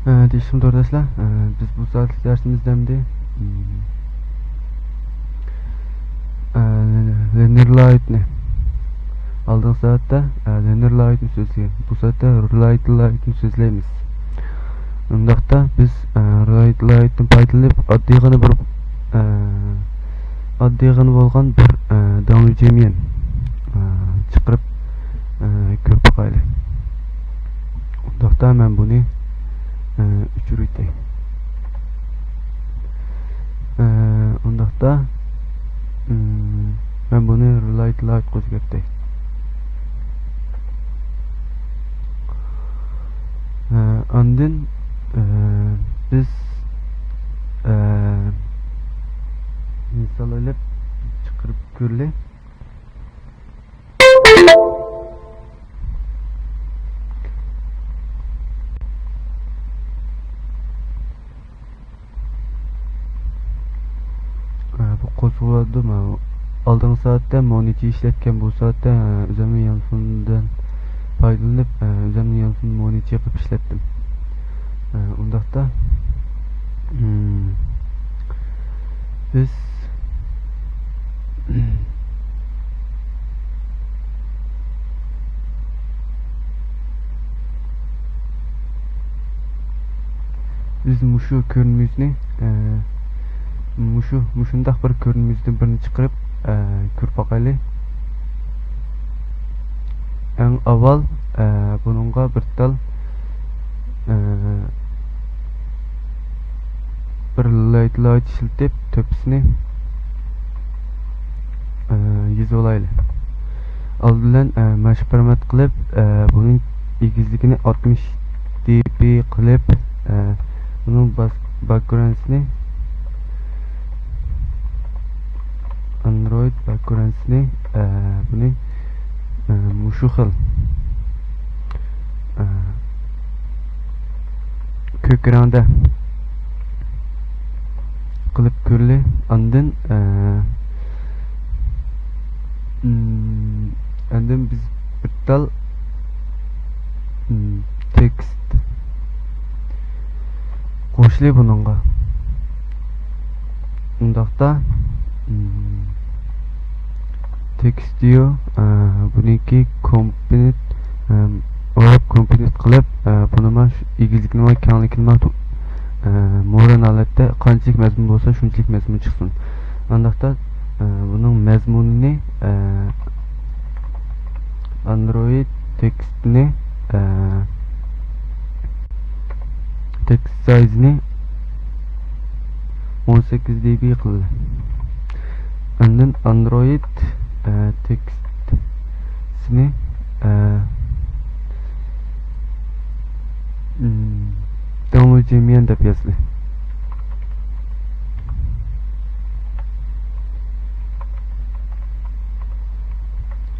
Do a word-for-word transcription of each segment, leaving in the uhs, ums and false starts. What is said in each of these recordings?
ئە، دېيىشىم تورداشلار، ئە، بىز بۇ سائەتلىك دەرسىمىزدە ئەمدى، ئىم، ئە، لېنېرلايتنى، ئالدىنقى سائەتتە، ئە، لېنېرلايتنى سۆزلىگەن. بۇ سائەتتە رېلايتلايتنى سۆزلەيمىز. ئۇنداقتا بىز، ئە، رېلايتلايتتىن پايدىلىنىپ، ئاددىيغىنا بىر، ئە، ئاددىيغىنا بولغان بىر، ئە، داڭلى جيەنميەن، ئە، چىقىرىپ، ئە، كۆرۈپ باقايلى. ئۇنداقتا مەن بۇنى، ئە، ئۆچۈرۈۋېتەي. ئە، ئۇنداقتا، ئىم، مەن بۇنى رېلايتلايتقا ئۆزگەرتەي. ئە، ئاندىن، ئە، بىز، ئە، مىسال ئېلىپ چىقىرىپ كۆرلى. ئە، بۇ قوزغىلىۋاتىدۇ. مانا ئالدىنقى سائەتتە مونىتى ئىشلەتكەن، بۇ سائەتتە، ئە، ئۆزۈمنىڭ يانفوندىن پايدىلىنىپ، ئە، ئۆزۈمنىڭ يانفون مونىتى قىلىپ ئىشلەتتىم. ئە، ئۇنداقتا، ئىم، بىز بىز مۇشۇ كۆرۈنمىسىنى، ئە، مۇشۇ، مۇشۇنداق بىر كۆرۈنمىسىدىن بىرنى چىقىرىپ، ئە، كۆرۈپ باقايلى. ئەڭ ئاۋۋال، ئە، بۇنىڭغا بىر تال، ئە، بىر لايت، لايت ئىشلىتىپ، تۆپىسىنى، ئە، يېزىۋالايلى. ئالدى بىلەن، ئە، مەشىق پەرمات قىلىپ، ئە، بۇنىڭ ئېگىزلىكىنى ئاتمىش دېبى قىلىپ، ئە، بۇنىڭ باس-، باكگراۋندىنى، ئاندرويد باكگراۋندىنى، ئە، بۇنى، ئە، مۇشۇ خىل، ئە، كۆك رەڭدە قىلىپ كۆرلى. ئاندىن، ئە، ئىم، ئاندىن بىز بىر تال، ئىم، تېكىست قوشلى بۇنىڭغا. ئۇنداقتا، ئىم، تېكىست دېيو، ئە، بۇنىڭكى كومپونېنت، ئە، ئوراپ كومپونېنت قىلىپ، ئە، بۇنىمۇ ئېگىزلىكىنىمۇ، كەڭلىكىنىمۇ، ئە، مورىن ھالەتتە قانچىلىك مەزمۇن بولسا، شۇنچىلىك مەزمۇن چىقسۇن. ئانداقتا، ئە، بۇنىڭ مەزمۇنىنى، ئە، ئاندرويد تېكىستنى، ئە، تېكىست سايزىنى ئون سەككىز دېبى قىلدى. ئاندىن ئاندرويد، ئە، تېكىستنى، ئە، ئىم، داڭلۇ جيەنميەن دەپ يازدى.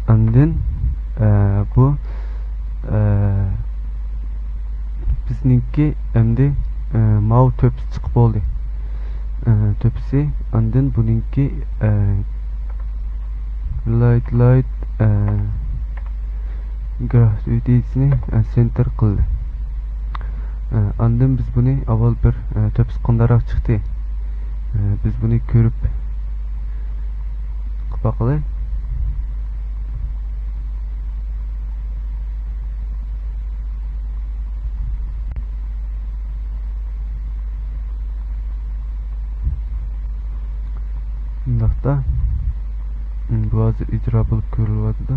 ئاندىن، ئە، بۇ، ئە، بىزنىڭكى ئەمدى، ئە، ماۋۇ تۆپىسى چىقىپ بولدى. ئە، تۆپىسى، ئاندىن بۇنىڭكى، ئە، لايت، لايت، ئە، گرافىتىسىنى، ئە، سېنتىر قىلدى. ئە، ئاندىن بىز بۇنى ئاۋۋال بىر، ئە، تۆپىسى قانداقراق چىقتى؟ ئە، بىز بۇنى كۆرۈپ قىلىپ باقىلى. شۇنداقتا، بۇ ھازىر ئىجرا بولۇپ كۆرۈلۈۋاتىدۇ.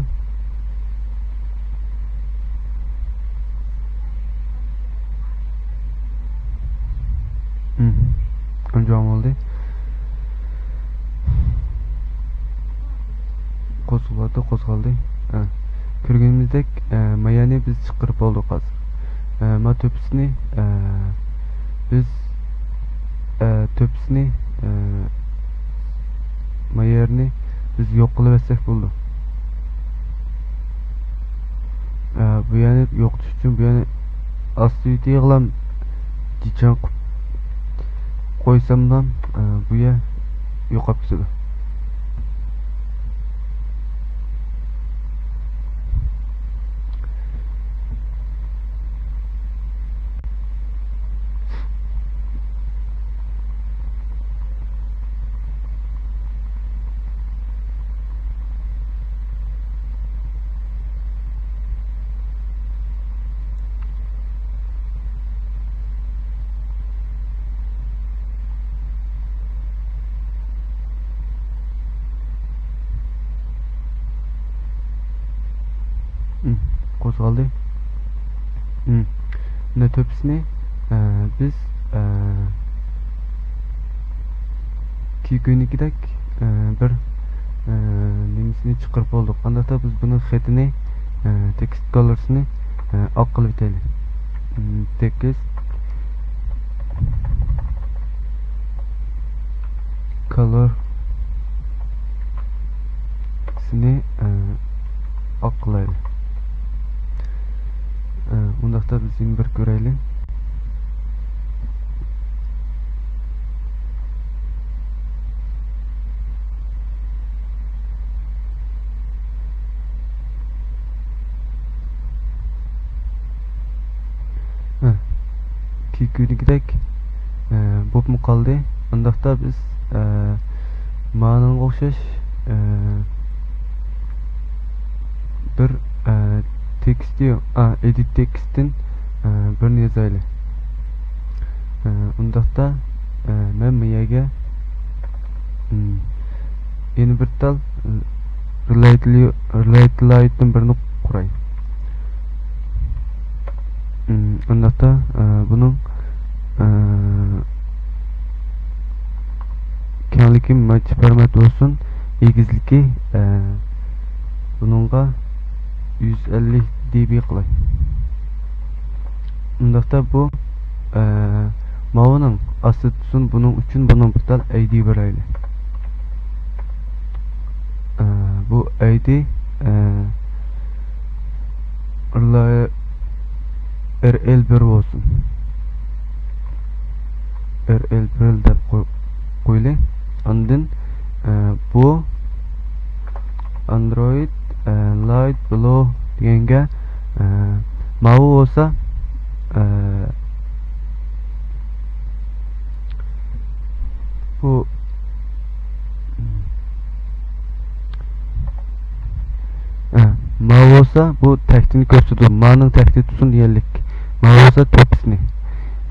ئەنجان بولدى. قوزغىلىۋاتىدۇ، قوزغالدى. ھە. كۆرگىنىمىزدەك، ئە، مايانى بىز چىقىرىپ بولدۇق ھازىر. ئە، ما تۆپىسىنى، ئە، بىز، ئە، تۆپىسىنى، ئە، ما يەرنى بىز يوق قىلىۋەتسەك بولىدۇ. ئە، بۇ يەرنى يوقىتىش ئۈچۈن بۇ يەرنى ئاستىۋىتىغىلام جىچاڭ قىلىپ قويساملا، ئە، بۇ يەر يوقاپ كېتىدۇ. قوزغالدى. مم. مانا تۆپىسىنى، ئە، بىز، ئە، كېيىن كۆينىكىدەك، ئە، بىر، ئە، نېمىسىنى چىقىرىپ بولدۇق. ئانداقتا بىز بۇنىڭ خېتىنى، ئە، تېكىست كولورسىنى، ئە، ئاق قىلىۋېتەيلى. مم، تېكىست كولور سىنى، ئە، ئاق قىلايلى. ئە، ئۇنداقتا بىز يەنە بىر كۆرەيلى. ھە، كېيىنكىدەك، ئە، بوپمۇ قالدى. ئۇنداقتا بىز، ئە، مانىڭغا ئوخشاش، ئە، بىر، ئە، تېكىست، ئا، ئېدىت تېكىستتىن، ئە، بىرنى يازايلى. ئە، ئۇنداقتا، ئە، مەن بۇ يەرگە، ئىم، يەنە بىر تال، ئە، رىلەيتلى-، رىلەيتلايتتىن بىرنى قۇراي. ئىم، ئۇنداقتا، ئە، بۇنىڭ، ئە، كەڭلىكى ماچ پەرمەت بولسۇن، ئېگىزلىكى، ئە، بۇنىڭغا يۈز ئەللىك دېبى قىلاي. ئۇنداقتا بۇ، ئە، ماۋۇنىڭ ئاستىدا تۇرسۇن، بۇنىڭ ئۈچۈن بۇنىڭ بىر تال ئەيدى بېرەيلى. ئە، بۇ ئەيدى، ئە، ئېر ئېل بىر بولسۇن. ئېر ئېل بىر دەپ قوي-، قويلى. ئاندىن، ئە، بۇ ئاندرويد، ئە، لايت بلو دېگەنگە، ئە، ماۋۇ بولسا، ئە، بۇ، ئە، ماۋۇ بولسا بۇ تەختىنى كۆرسىتىدۇ. مانىڭ تەختى تۇتسۇن دېگەنلىك. ماۋۇ بولسا تۆپىسىنى،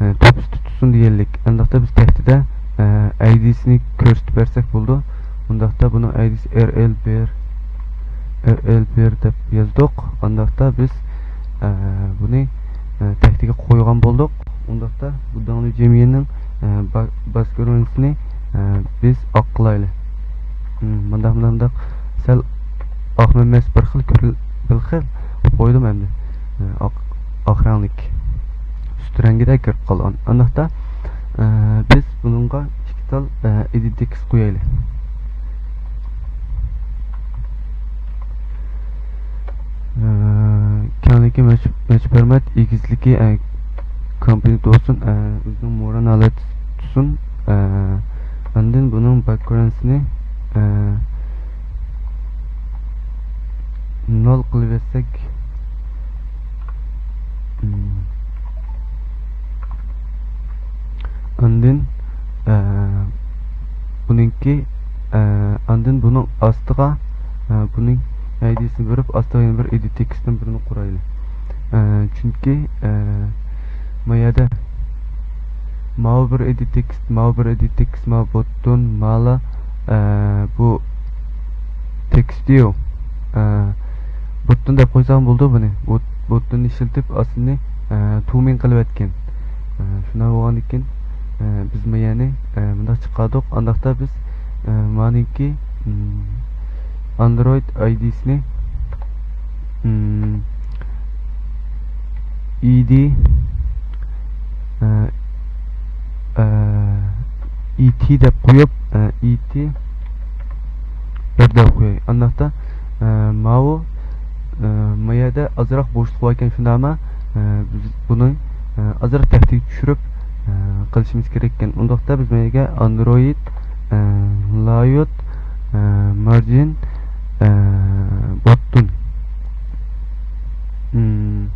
ئە، تۆپىسى تۇتسۇن دېگەنلىك. ئانداقتا بىز تەختىدە، ئە، ئەيدىسىنى كۆرسىتىپ بەرسەك بولىدۇ. ئۇنداقتا بۇنىڭ ئەيدىسى ئېر ئېل بىر، ئېر ئېل بىر دەپ يازدۇق. ئانداقتا بىز، ئە، بۇنى، ئە، تەختىگە قويغان بولدۇق. ئۇنداقتا بۇ داڭلى جېميېنىڭ، ئە، با-، باكگراۋندىنى، ئە، بىز ئاق قىلايلى. مم، مۇنداق، مۇنداق، مۇنداق سەل ئاقمۇ ئەمەس، بىر خىل كۆرۈل-، بىر خىل قويدۇم ئەمدى. ئە، ئاق، ئاق رەڭلىك. سۈت رەڭگىدە كىرىپ قالغان. ئانداقتا، ئە، بىز بۇنىڭغا ئىككى تال، ئە، ئېدىت تېكىست قويايلى. ئە، كەڭلىكى مەچ-، مەچ پەرمەت، ئېگىزلىكى، ئە، كومپونېنت بولسۇن، ئە، ئۆزىنىڭ موران ھالەتتە تۇتسۇن. ئە، ئاندىن بۇنىڭ باكگراۋندىنى، ئە، نول قىلىۋەتسەك. مم. ئاندىن، ئە، بۇنىڭكى، ئە، ئاندىن بۇنىڭ ئاستىغا، ئە، بۇنىڭ ئەيدىسىنى بېرىپ، ئاستىغا يەنە بىر ئېدىت تېكىستتىن بىرنى قۇرايلى. ئە، چۈنكى، ئە، ما يەردە ماۋۇ بىر ئېدىت تېكىست، ماۋۇ بىر ئېدىت تېكىست، ماۋۇ بوتتون، مالا، ئە، بۇ تېكىستىيو، ئە، بوتتون دەپ قويسام بولىدۇ بۇنى. بوت-، بوتتوننى ئىشلىتىپ ئاستىنى، ئە، تۇمىن قىلىۋەتكەن. ئە، شۇنداق بولغاندىكىن، ئە، بىزمۇ يەنى، ئە، مۇنداق چىقاردۇق. ئانداقتا بىز، ئە، مانىڭكى، ئىم، ئاندرويد ئايدىسىنى، ئىم، ئىدى، ئە، ئە، ئىتى دەپ قويۇپ، ئە، ئىتى بىر دەپ قوياي. ئانداقتا، ئە، ماۋۇ، ئە، ما يەردە ئازراق بوشلۇق بار ئىكەن، شۇنداقمۇ؟ ئە، بىز بۇنى، ئە، ئازراق تەختىگە چۈشۈرۈپ، ئە، قىلىشىمىز كېرەك ئىكەن. ئۇنداقتا بىز ما يەرگە ئاندرويد، ئە، لايوت، ئە، مارجىن، ئە، بوتتون. مم.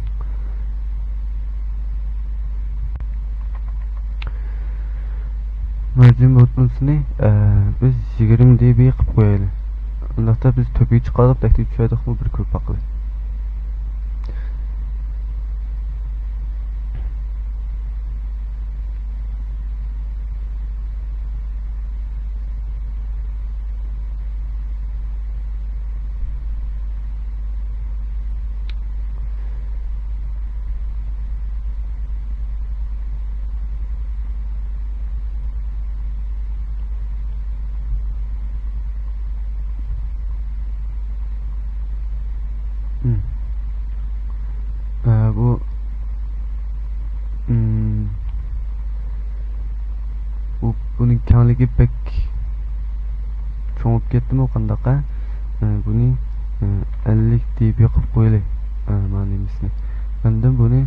مارجىن بوتتونسىنى، ئە، بىز يىگىرمە دېبى قىلىپ قويايلى. ئۇنداقتا بىز تۆپىگە چىقاردۇق، تەختىگە چۈشۈردۇقمۇ بىر كۆرۈپ باقىلى. كەڭلىكى بەك چوڭىيىپ كەتتىمۇ قانداق، ھە؟ ئە، بۇنى، ئە، ئەللىك دېبى قىلىپ قويىلى، ئە، مانا نېمىسىنى. ئاندىن بۇنى،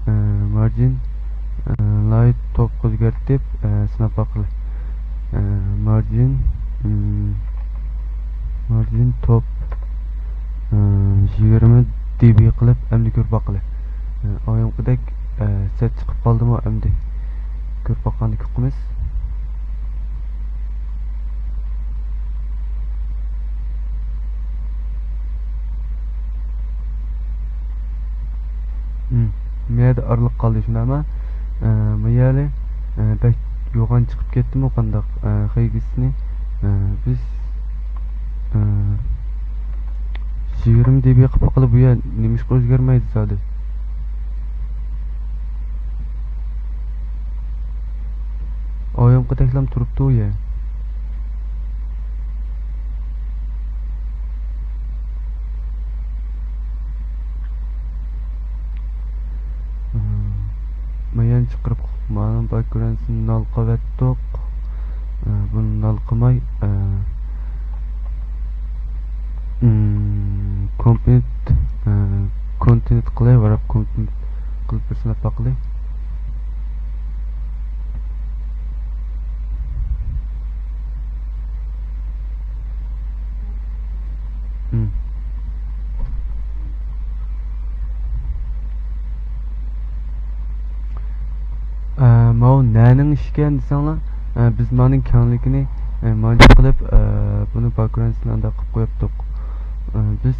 ئە، مارجىن، ئە، لايت توپقا ئۆزگەرتىپ، ئە، سىناپ باقىلى. ئە، مارجىن، ئىم، مارجىن توپ، ئە، يىگىرمە دېبى قىلىپ ئەمدى كۆرۈپ باقىلى. ئە، ئايامقىدەك، ئە، سەت چىقىپ قالدىمۇ ئەمدى؟ كۆرۈپ باققاندىكى ئۇقىمىز. مم. مەيەردە ئارىلىق قالدى شۇنداقما؟ ئە، مەيەرلى، ئە، بەك يوغان چىقىپ كەتتىمۇ قانداق؟ ئە، خەيگىسىنى، ئە، بىز، ئە، يىگىرمە دېبى قىلىپ باقىلى، بۇ يەر نېمىشقا ئۆزگەرمەيدۇ زادى؟ ئايامقىدەكلام تۇرۇپتۇ يە. مايان چىقىرىپ مانا باكگراندنى نال قىلىۋەتتۇق. بۇنى نال قىلماي، كومپونېنت، كونتېنت قىلىۋېرىپ، كونتېنت قىلىپ بىر سىناپ باقىلى. ماۋۇ نەنىڭ ئىشىكەن دېسەڭلار، بىز مانىڭ كەڭلىكىنى مانچە قىلىپ، بۇنى باكگراندنى ئانداق قىلىپ قويۇپتۇق. بىز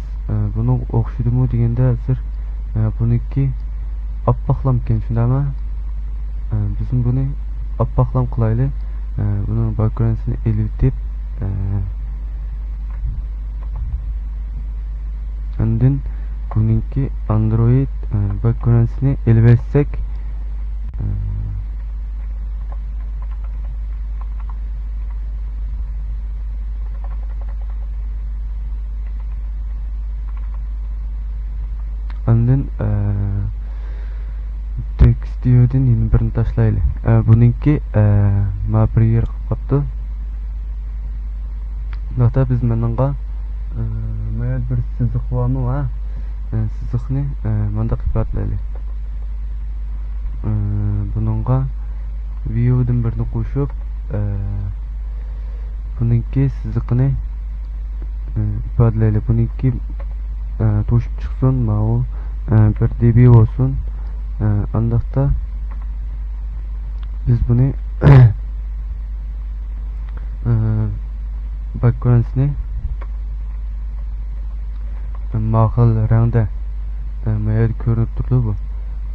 بۇنىڭغا ئوخشىدىمۇ دېگەندە ھازىر، بۇنىڭكى ئاپئاقلامكەن، شۇنداقمۇ؟ بىزمۇ بۇنى ئاپئاقلام قىلايلى. بۇنىڭ باكگراندنى ئېلىۋېتىپ، ئاندىن بۇنىڭكى ئاندرويد باكگراندنى ئېلىۋەتسەك، ئاندىن، ئە، تېكىستىيودىن يەنە بىرنى تاشلايلى. ئە، بۇنىڭكى، ئە، ما بىر يېرى قاپتۇ. بۇنداقتا بىز مېنىڭغا، ئە، ما يەردە بىر سىزىق بارمۇ؟ ھە؟ ئە، سىزىقنى، ئە، مانداق ئىپادىلەيلى. ئە، بۇنىڭغا ۋىيۇدىن بىرنى قوشۇپ، ئە، بۇنىڭكى سىزىقىنى، ئە، ئىپادىلەيلى. بۇنىڭكى، ئە، توشۇپ چىقسۇن، ماۋۇ، ئە، بىر دېبى بولسۇن. ئە، ئانداقتا بىز بۇنى، ئە، باكگراندنى، ئە، ما خىل رەڭدە، ئە، ما يەردە كۆرۈنۈپ تۇرىدۇ بۇ.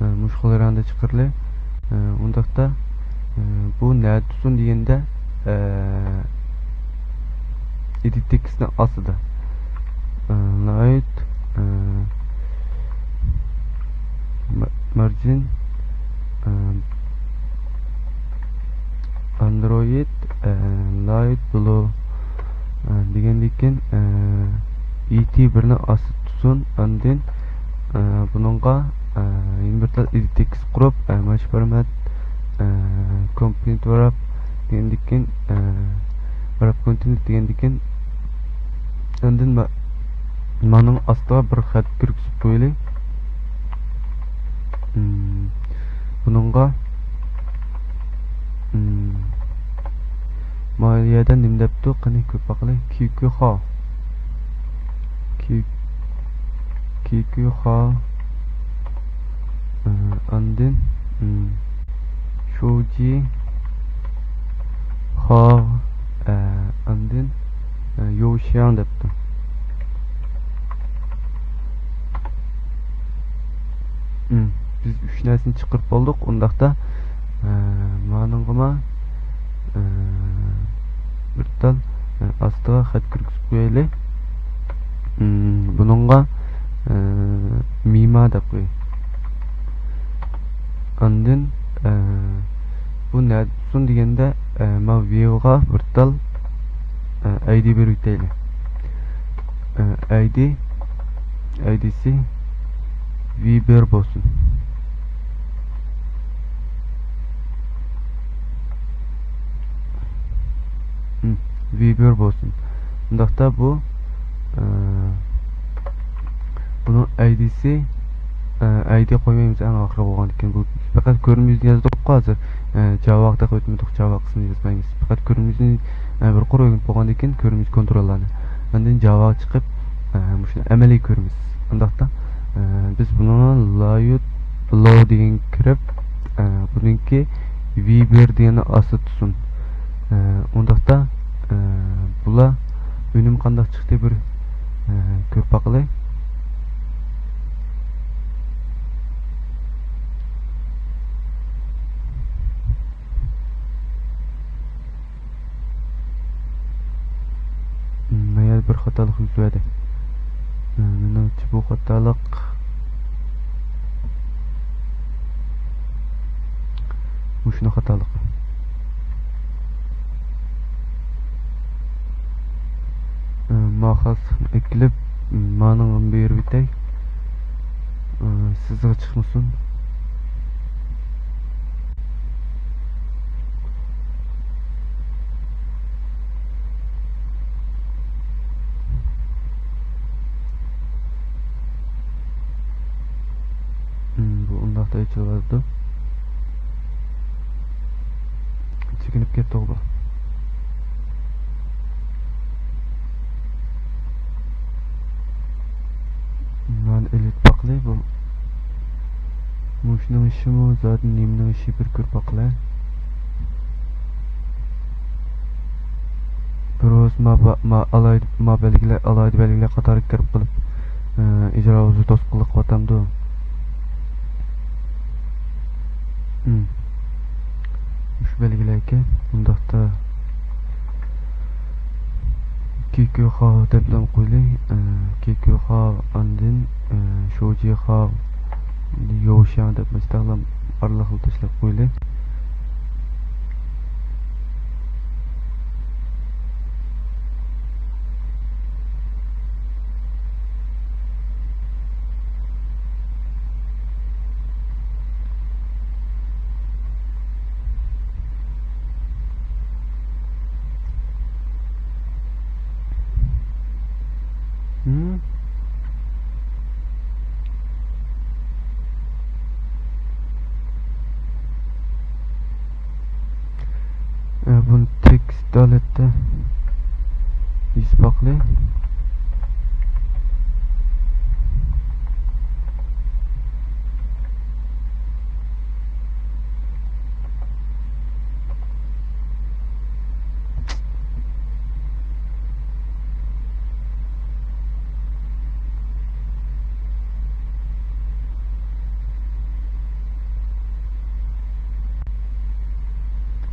ئە، مۇشۇ خىل رەڭدە چىقىرىلى. ئە، ئۇنداقتا، ئە، بۇ نەدە تۇرسۇن دېگەندە، ئە، ئېدىت تېكىستنىڭ ئاستىدا. ئە، لايت، ئە، ما-، مارجىن، ئە، ئاندرويد، ئە، لايت بلۇ، ئە، دېگەندىن كېيىن، ئە، ئىتى بىرنى ئاستىدا تۇتسۇن. ئاندىن، ئە، بۇنىڭغا، ئە، يەنە بىر تال ئېدىت تېكىست قۇرۇپ، ئە، ماش فورمات، ئە، كومپونېنت ۋراپ دېگەندىن كېيىن، ئە، ۋراپ كونتېنت دېگەندىن كېيىن، ئاندىن ما-، مانىڭ ئاستىغا بىر خەت كىرگۈزۈپ قويىلى. ئىم، بۇنىڭغا، ئىم، ما يەردە نېمە دەپتۇ؟ قېنى كۆرۈپ باقىلى. كيۇكيۇخا. كيۇ-، كيۇكيۇخا. ئە، ئاندىن، ئىم، شۇجى خا، ئە، ئاندىن، ئە، يوشياڭ دەپتۇ. ئىم، بىز ئۈچ نەرسىنى چىقىرىپ بولدۇق. ئۇنداقتا، ئە، مانىڭغىمۇ، ئە، بىر تال، ئە، ئاستىغا خەت كىرگۈزۈپ قويايلى. ئىم، بۇنىڭغا، ئە، مىما دەپ قوياي. ئاندىن، ئە، بۇ نەدە تۇرسۇن دېگەندە، ئە، ما ۋىيۇغا بىر تال، ئە، ئايدى بېرىۋېتەيلى. ئە، ئايدى، ئايدىسى ۋىبېر بولسۇن. ۋىبېر بولسۇن. ئۇنداقتا بۇ، ئە، بۇنىڭ ئايدىسى، ئە، ئايدى قويمايمىز ئەڭ ئاخىرى بولغاندىكىن. بۇ پەقەت كۆرۈنمىسىنى يازدۇققۇ ھازىر. ئە، جاۋاغا تېخى ئۆتمىدۇق، جاۋا قىسمىنى يازمايمىز. پەقەت كۆرۈنمىسىنى، ئە، بىر قۇر ئۆگىنىپ بولغاندىن كېيىن كۆرىمىز كونتروللارنى. ئاندىن جاۋاغا چىقىپ، ئە، مۇشۇنى ئەمەلىي كۆرىمىز. ئۇنداقتا، ئە، بىز بۇنىڭغا لايۇت لو دېگەنگە كىرىپ، ئە، بۇنىڭكى ۋىبېر دېگەننى ئاستا تۇتسۇن. ئە، ئۇنداقتا، ئە، بۇلار ئۈنۈم قانداق چىقتى بىر، ئە، كۆرۈپ باقىلى. مايا بىر خاتالىق يۈز بەردى. مېنىڭچە بۇ خاتالىق. مۇشۇنىڭ خاتالىقى. ماخاسنى ئەكېلىپ، مانىڭغا بېرىپ ئۆتەي. سىزىغا چىقمىسۇن. بۇ ئۇنداقتا ئېچىلىۋاتىدۇ. چېكىنىپ كەتتىغۇ بۇ. مانا ئېلىپ باقلى بۇ. مۇشۇنىڭ ئىشىمۇ زادى نېمىنىڭ ئىشى بىر كۆرۈپ باقلى. بىر ئوز ما، ما، ئالاھىدە، ما بەلگىلەر، ئالاھىدە بەلگىلەر قاتارىغا كىرىپ قېلىپ، ئىجرا ئۇزۇر توسقۇنلۇق قىلىۋاتامدۇ؟ مۇشۇ بەلگىلەرگە ئۇنداقتا كىكۈخاۋ دەپلا قويلى. كىكۈخاۋ، ئاندىن شوجىخاۋ، يوشياڭ دەپ مۇشۇنداقلا ئارىلىقلا تاشلاپ قويلى. بۇنى تېكىست ھالەتتە يېزىپ باقىلى.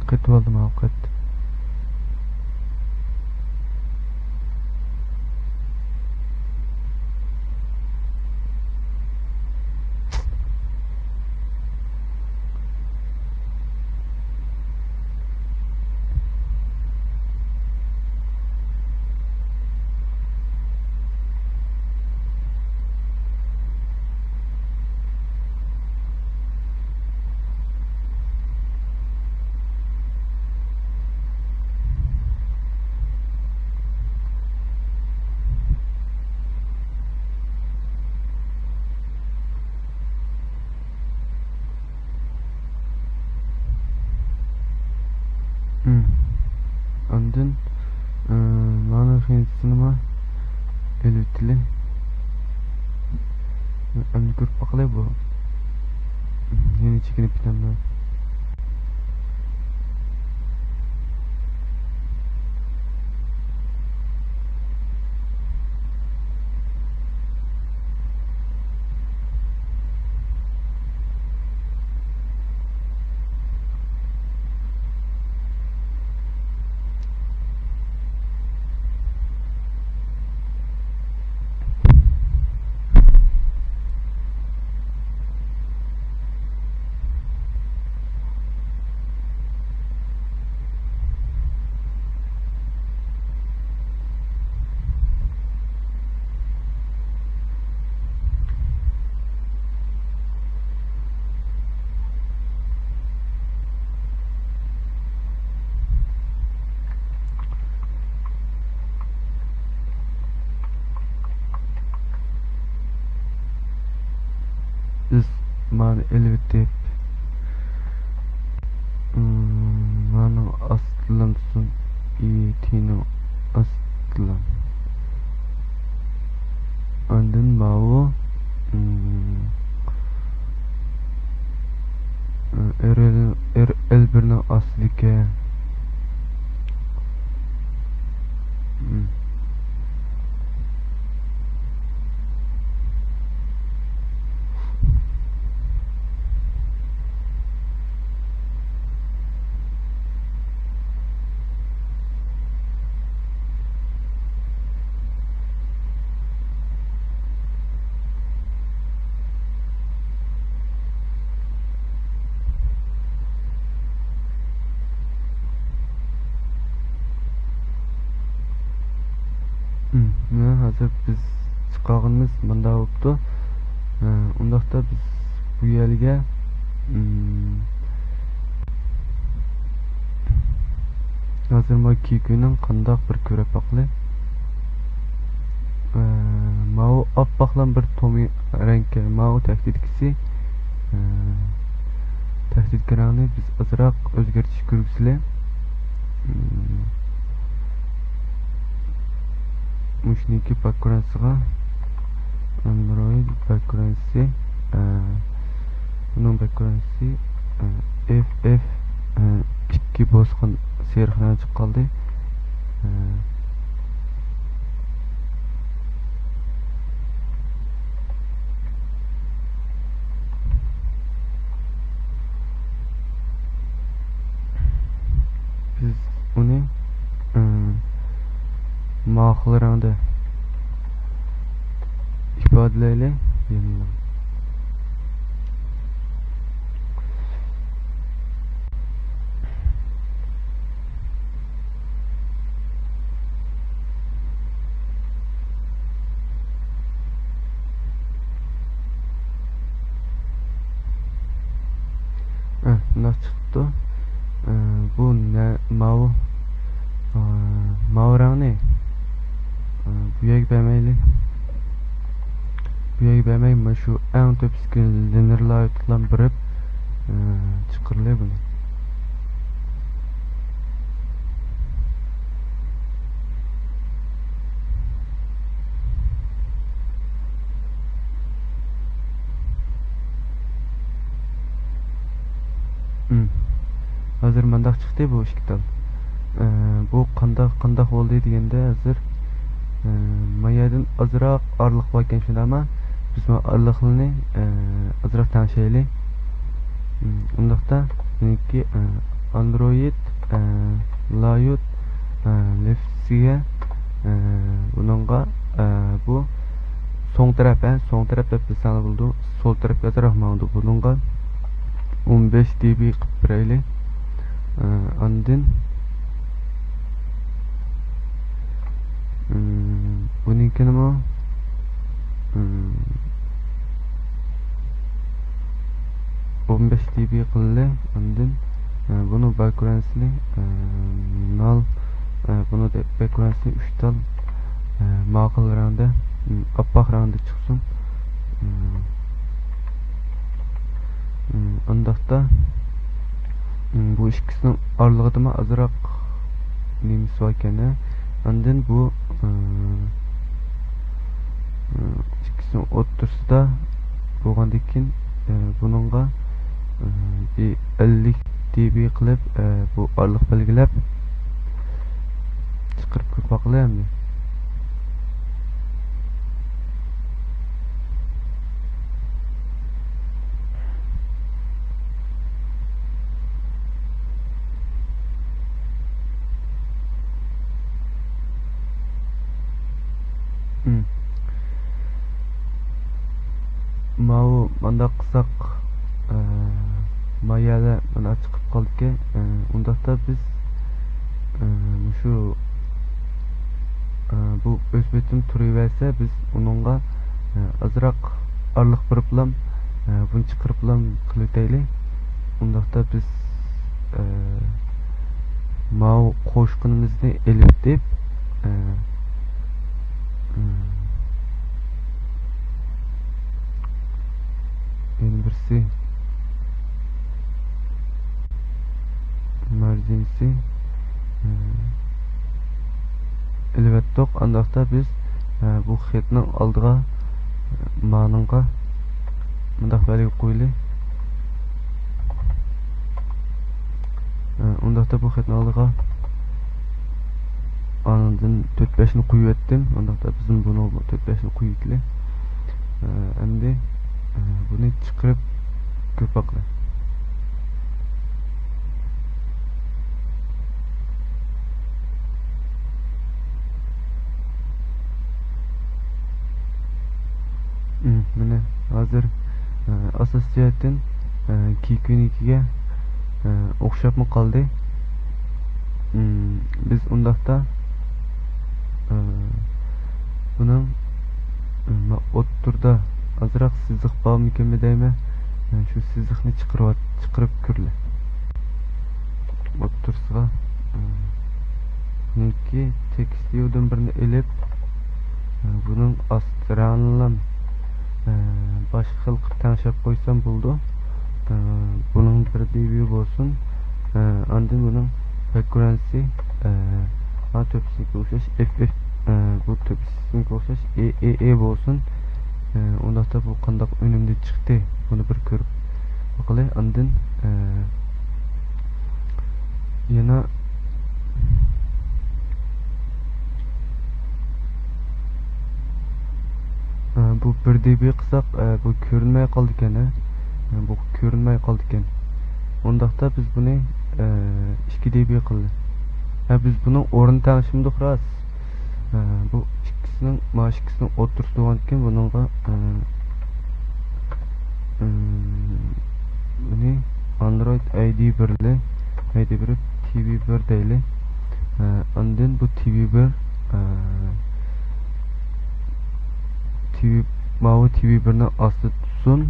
قېتىۋالدىم ئاۋقەت. ئاندىن، ئى، مانا خىنىسىنىمۇ ئېلىۋېتىلى. ئەمدى كۆرۈپ باقىلى بۇ. يەنە چېكىنىپ كېتەمدۇ؟ مانى ئېلىۋېتىپ، مم، مانىڭ ئاستىلان تۇتسۇن، ئى تىنىڭ ئاستىلان. ئاندىن ماۋۇ، مم، ئېل بىرنىڭ ئاستىدىكى. مم. مم، مانا ھازىر بىز چىقارغىنىمىز مۇنداق بوپتۇ. ئۇنداقتا بىز بۇ يەرگە، مم، ھازىر ما كىكۈنىڭ قانداق بىر كۆرۈپ باقىلى. ماۋۇ ئاپئاقلام بىر تومى رەڭكى، ماۋۇ تەھدىتكىسى، تەھدىتكە رەڭنى بىز ئازراق ئۆزگەرتىش كىرگۈزىلى. مم، مۇشۇنىڭكى باكگراندىغا، ئاندرويد باكگراندى، ئە، بۇنىڭ باكگراندى، ئە، ئېف ئېف، ئە، ئىككى بوسقان سېرىق رەڭ چىقىپ قالدى. ئە، بىز ئۇنى، ئىم، ماخىل رەڭدە ئىپادىلەيلى يەنىلا. ئە، مۇنداق چىقىپتۇ. ئە، بۇ نە-، ماۋۇ، ئە، ماۋۇ رەڭنى، ئە، بۇ يەرگە بەرمەيلى. بۇ يەرگە بەرمەي، مانا شۇ ئەڭ تۆپىسىدىكى لىنېر لايتقا بېرىپ، ئە، چىقىرىلى بۇنى. مم. ھازىر مانداق چىقتى بۇ ئىككى تال. ئە، بۇ قانداق، قانداق بولدى دېگەندە، ھازىر، ئە، ما يەردىن ئازراق ئارىلىق باركەن، شۇنداقمۇ؟ بىز ما ئارىلىقلىرىنى، ئە، ئازراق تەڭشەيلى. مم، ئۇنداقتا مېنىڭكى، ئە، ئاندرويد، ئە، لايوت، ئە، لېفتىگە، ئە، بۇنىڭغا، ئە، بۇ سوڭ تەرەپ، ھە، سوڭ تەرەپ دەپ بىلسەڭلار بولىدۇ. سول تەرەپكە ئازراق ماڭىدۇ. بۇنىڭغا ئون بەش دېبى قىلىپ بېرەيلى. ئە، ئاندىن، ئىم، بۇنىڭكىنىمۇ، ئىم، ئون بەش دېبى قىلىلى. ئاندىن، ئە، بۇنىڭ باكگراندىنى، ئە، نال، ئە، بۇنىڭ باكگراندىنى ئۈچ تال، ئە، ماخىل رەڭدە، ئىم، ئاپئاق رەڭدە چىقسۇن. ئىم، ئىم، ئۇنداقتا، ئىم، بۇ ئىككىسىنىڭ ئارىلىقىدىمۇ ئازراق نېمىسى باركەن، ھە؟ ئاندىن بۇ، ئىم، ئىم، ئىككىسىنىڭ ئوتتۇرىسىدا بولغاندىن كېيىن، ئە، بۇنىڭغا، ئە، بىر ئەللىك دېبى قىلىپ، ئە، بۇ ئارىلىق بەلگىلەپ چىقىرىپ كۆرۈپ باقىلى ئەمدى. مم. ماۋۇ مانداق قىلساق، ئە، ما يەردە مانا چىقىپ قالدىكەن. ئە، ئۇنداقتا بىز، ئە، مۇشۇ، ئە، بۇ ئۆز پېتىدە تۇرۇۋەرسە، بىز ئۇنىڭغا، ئە، ئازراق ئارىلىق بېرىپلام، ئە، بۇنى چىقىرىپلام قىلىۋېتەيلى. ئۇنداقتا بىز، ئە، ماۋۇ قوشقىنىمىزنى ئېلىۋېتىپ، ئە، ئىم، يەنە بىرسى مارجىنسى، ئېلىۋەتتۇق. ئانداقتا بىز، ئە، بۇ خەتنىڭ ئالدىغا، مانىڭغا مۇنداق بەلگە قويىلى. ئە، ئۇنداقتا بۇ خەتنىڭ ئالدىغا ئاندىن تۆت بەشنى قويۇۋەتتىم. ئانداقتا بىزمۇ بۇنىڭغا تۆت بەشنى قويۇۋېتىلى. ئە، ئەمدى، ئە، بۇنى چىقىرىپ كۆرۈپ باقىلى. مم، مانا ھازىر، ئە، ئاساسىي جەھەتتىن، ئە، كىكۈنىكىگە، ئە، ئوخشاپمۇ قالدى. مم، بىز ئۇنداقتا، ئە، بۇنىڭ، ئە، ئوتتۇرىدا ئازراق سىزىق بارمىكىنمۇ دەيمەن. ئە، شۇ سىزىقنى چىقىرىۋات-، چىقىرىپ كۆرلى. ئوتتۇرىسىغا، ئە، نېكى تېكىست ۋىيۇدىن بىرنى ئېلىپ، ئە، بۇنىڭ ئاستى رەڭلىنىڭ، ئە، باشقا خىل قىلىپ تەڭشەپ قويسام بولىدۇ. ئە، بۇنىڭ بىر دى ۋىيۇ بولسۇن. ئە، ئاندىن بۇنىڭ باكگراۋندى، ئە، ھا، تۆپىسىگە ئوخشاش، ئېف ئېف، ئە، بۇ تۆپىسىگە ئوخشاش، ئې ئې ئې بولسۇن. ئە، ئۇنداقتا بۇ قانداق ئۈنۈمدە چىقتى، بۇنى بىر كۆرۈپ باقىلى. ئاندىن، ئە، يەنە، ئە، بۇ بىر دى بى قىلساق، ئە، بۇ كۆرۈنمەي قالىدىكەن، ھە؟ ئە، بۇ كۆرۈنمەي قالىدىكەن. ئۇنداقتا بىز بۇنى، ئە، ئىككى دى بى قىلدى. ھە، بىز بۇنىڭ ئورنىنى تەڭشىمىدۇق راست. ئە، بۇ ئىككىسىنىڭ، مانا ئىككىسىنىڭ ئوتتۇرىسى بولغاندىكىن بۇنىڭغا، ئە، ئىم، بۇنى ئاندرويد ئاي دى بىرلى، ئاي دى بىر، تى ۋى بىر دەيلى. ئە، ئاندىن بۇ تى ۋى بىر، ئە، تى ۋى، ماۋۇ تى ۋى بىرنىڭ ئاستىدا تۇرسۇن.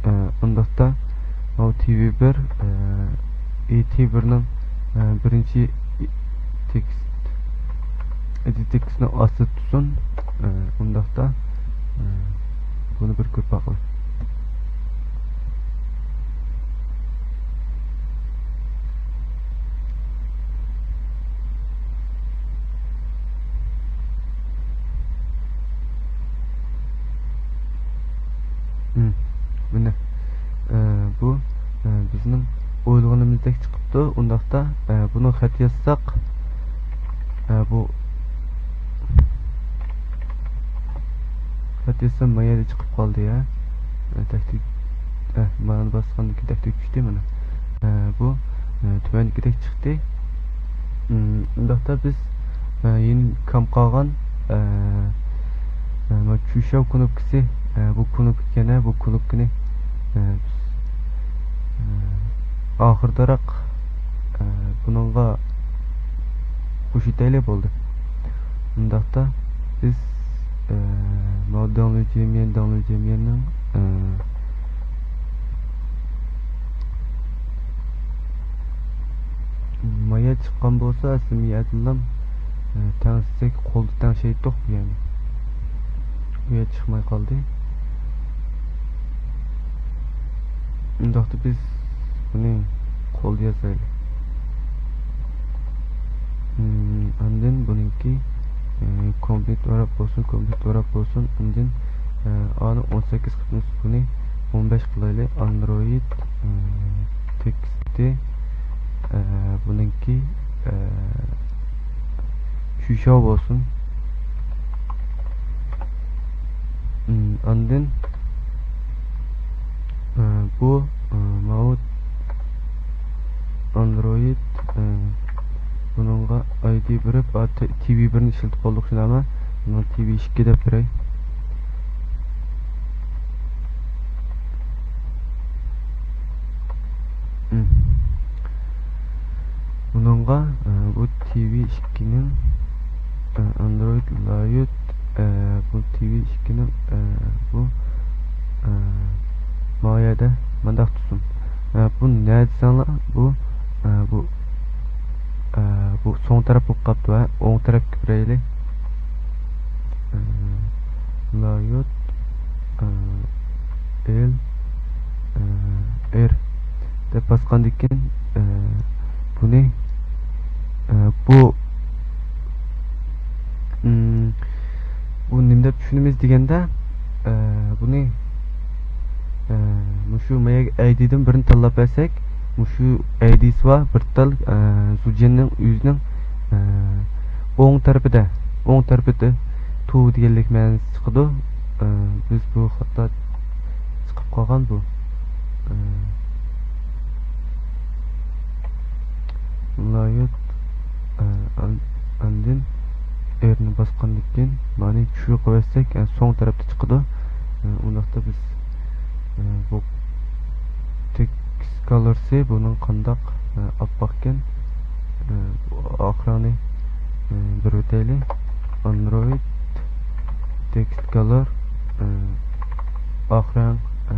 ئە، ئۇنداقتا ماۋۇ تى ۋى بىر، ئە، ئى تى بىرنىڭ، ئە، بىرىنچى تېكىست، ئىدى تېكىستنىڭ ئاستىدا تۇرسۇن. ئە، ئۇنداقتا، ئە، بۇنى بىر كۆرۈپ باقىلى. مم، مانا، ئە، بۇ، ئە، بىزنىڭ ئويلىغىنىمىزدەك چىقىپتۇ. ئۇنداقتا، ئە، بۇنىڭ خەت يازساق، ئە، بۇ خەت يازسام ما يەردە چىقىپ قالدى يا. ئە، تەكتىك، ئە، مانا باسقاندىن كېيىن تەكتىك چۈشتى مانا. ئە، بۇ، ئە، تۆۋەندىكىدەك چىقتى. مم، ئۇنداقتا بىز، ئە، يەنە كام قالغان، ئە، ئە، مانا چۈشياۋ كۇنۇپكىسى، ئە، بۇ كۇنۇپكا ئىكەن، ئە، بۇ كۇنۇپكىنى، ئە، بىز، ئە، ئاخىرىدىراق، ئە، بۇنىڭغا قوشۇۋېتەيلى بولدى. ئۇنداقتا بىز، ئە، ماۋۇ داڭلۇجيېميەن، داڭلۇجيېميەننىڭ، ئە، ما يەر چىققان بولسا، ئەسلى ما يەردىنلا، ئە، تەڭشىسەك، قولدا تەڭشەيتتۇق بۇ يەرنى. بۇ يەر چىقماي قالدى. ئۇنداقتا بىز بۇنى قولدا يازايلى. مم، ئاندىن بۇنىڭكى، ئە، كومپلېت ۋاراپ بولسۇن، كومپلېت ۋاراپ بولسۇن. ئاندىن، ئە، ئانى ئون سەككىز قىلىمىز، بۇنى ئون بەش قىلايلى. ئاندرويد، ئە، تېكىستى، ئە، بۇنىڭكى، ئە، چۈشياۋ بولسۇن. مم، ئاندىن، ئە، بۇ، ئە، ماۋۇ ئاندرويد، ئە، بۇنىڭغا ئاي دى بېرىپ، ئا، تى-، تى ۋى بىرنى ئىشلىتىپ بولدۇق شۇنداقمۇ؟ بۇنى تى ۋى ئىككى دەپ بېرەي. مم. بۇنىڭغا، ئە، بۇ تى ۋى ئىككىنىڭ، ئە، ئاندرويد لايوت، ئە، بۇ تى ۋى ئىككىنىڭ، ئە، بۇ، ئە، ما يەردە مانداق تۇرسۇن. ئە، بۇ نە دېسەڭلار، بۇ، ئە، بۇ، ئە، بۇ سوڭ تەرەپ بولۇپ قاپتۇ، ھە؟ ئوڭ تەرەپكە بېرەيلى. ئە، لايوت، ئە، ئېل، ئە، ئېر دەپ باسقاندىن كېيىن، ئە، بۇنى، ئە، بۇ، ئىم، بۇ نېمە دەپ چۈشىنىمىز دېگەندە، ئە، بۇنى، ئە، مۇشۇ مايا ئايدىدىن بىرنى تاللاپ بەرسەك، مۇشۇ ئايدىسى بار بىر تال، ئە، زۇجيەننىڭ ئۆزىنىڭ، ئە، ئوڭ تەرىپىدە، ئوڭ تەرىپىدە تو دېگەنلىك مەنىسى چىقىدۇ. ئە، بىز بۇ خاتا چىقىپ قالغان بۇ. ئە، لايوت، ئە، ئان-، ئاندىن ئېرنى باسقاندىن كېيىن مانى چۈشۈرۈپ قويۇۋەتسەك، ئە، سوڭ تەرەپتە چىقىدۇ. ئە، ئۇنداقتا بىز، ئە، بۇ تېكىست كالورسى بۇنىڭ قانداق، ئە، ئاپئاقكەن، ئە، ئاق رەڭنى، ئە، بېرىۋېتەيلى. ئاندرويد تېكىست كالور، ئە، ئاق رەڭ، ئە،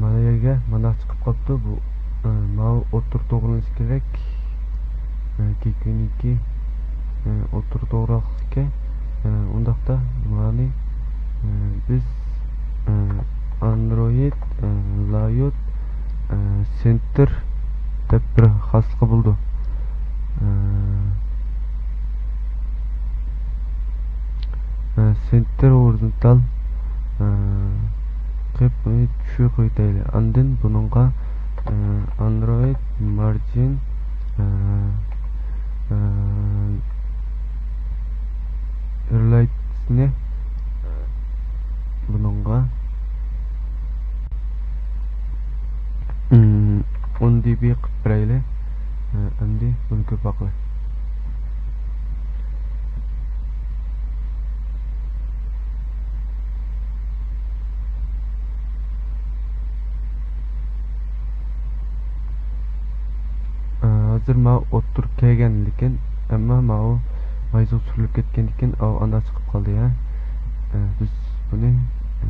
مانا يەرگە مانداق چىقىپ قاپتۇ. بۇ، ئە، ماۋۇ ئوتتۇرا توغرىلىنىشى كېرەك. ئە، كېكۈنىكى، ئە، ئوتتۇرا توغرىلىق ئىكەن. ئە، ئۇنداقتا مانى، ئە، بىز، ئە، ئاندرويد، ئە، لايوت، ئە، سېنتىر دەپ بىر خاسلىقى بولىدۇ. ئە، ئە، سېنتىر ھورىزونتال، ئە، قىلىپ بۇنى چۈشۈرۈپ قويۇۋېتەيلى. ئاندىن بۇنىڭغا، ئە، ئاندرويد مارجىن، ئە، ئە، ھايلايتسنى بۇنىڭغا، ئىم، ئون دى بى قىلىپ بېرەيلى. ئە، ئەمدى بۇنى كۆرۈپ باقىلى. ئە، ھازىر ماۋۇ ئوتتۇرىغا كەلگەن، لېكىن ئەمما ماۋۇ مايزۇغ سۈرۈلۈپ كەتكەندىكىن، ئاۋۇ ئانداق چىقىپ قالدى، ھە. ئە، بىز بۇنى، ئە،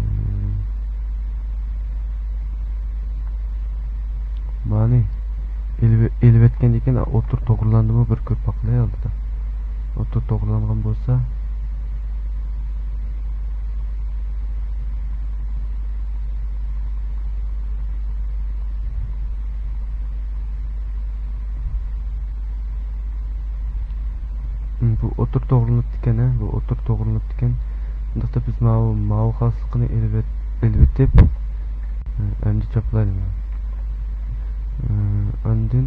مانى ئېلىۋ-، ئېلىۋەتكەندىكىن ئوتتۇرا توغرىلاندىمۇ بىر كۆرۈپ باقىلى ئالدىدا. ئوتتۇرا توغرىلانغان بولسا، بۇ ئوتتۇرا توغرىلىنىپتىكەن، ھە، بۇ ئوتتۇرا توغرىلىنىپتىكەن. ئۇنداقتا بىز ماۋۇ، ماۋۇ خاسلىقىنى ئېلىۋېت-، ئېلىۋېتىپ، ئەمدى چاپلايلى. ئاندىن،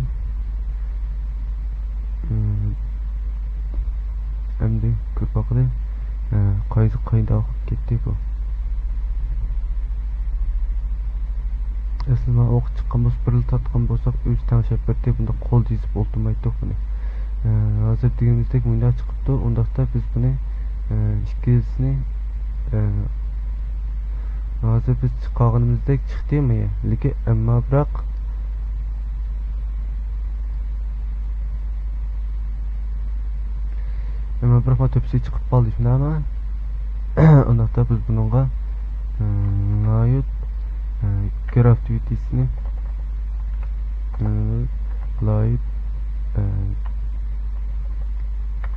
ئەمدى كۆرۈپ باقىلى. قايسى، قايدا كەتتى بۇ؟ ئەسلى مانا ئوقۇپ چىققان بولسا، بىرلا تارتقان بولساق، ئۆزى تەڭشەپ بەردى. بۇنداق قول يېزىپ ئولتۇرمايتتۇق بۇنى. ئە، ھازىر دېگىنىمىزدەك مۇنداق چىقىپتۇ. ئۇنداقتا بىز بۇنى، ئە، ئىككىنچىسىنى، ئە، ھازىر بىز چىقارغىنىمىزدەك چىقتى مايا. لېكىن ئەمما بىراق، ئەمما بىراق مانا تۆپىسى چىقىپ قالدى، شۇنداقمۇ؟ ئۇنداقتا بىز بۇنىڭغا، ئە، لايوت، ئە، گراف دۇۋىتىسىنى، ئە، لايوت، ئە،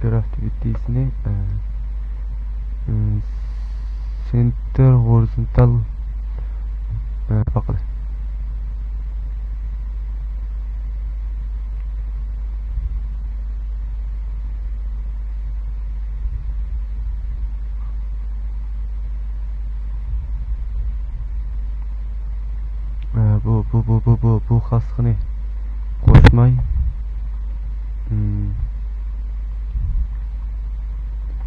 گراف دۇۋىتىسىنى، ئە، ئە، سېنتىر ھورىزونتال، ئە، باقىلى. ئە، بۇ، بۇ، بۇ خاسلىقنى قوشماي، ئىم،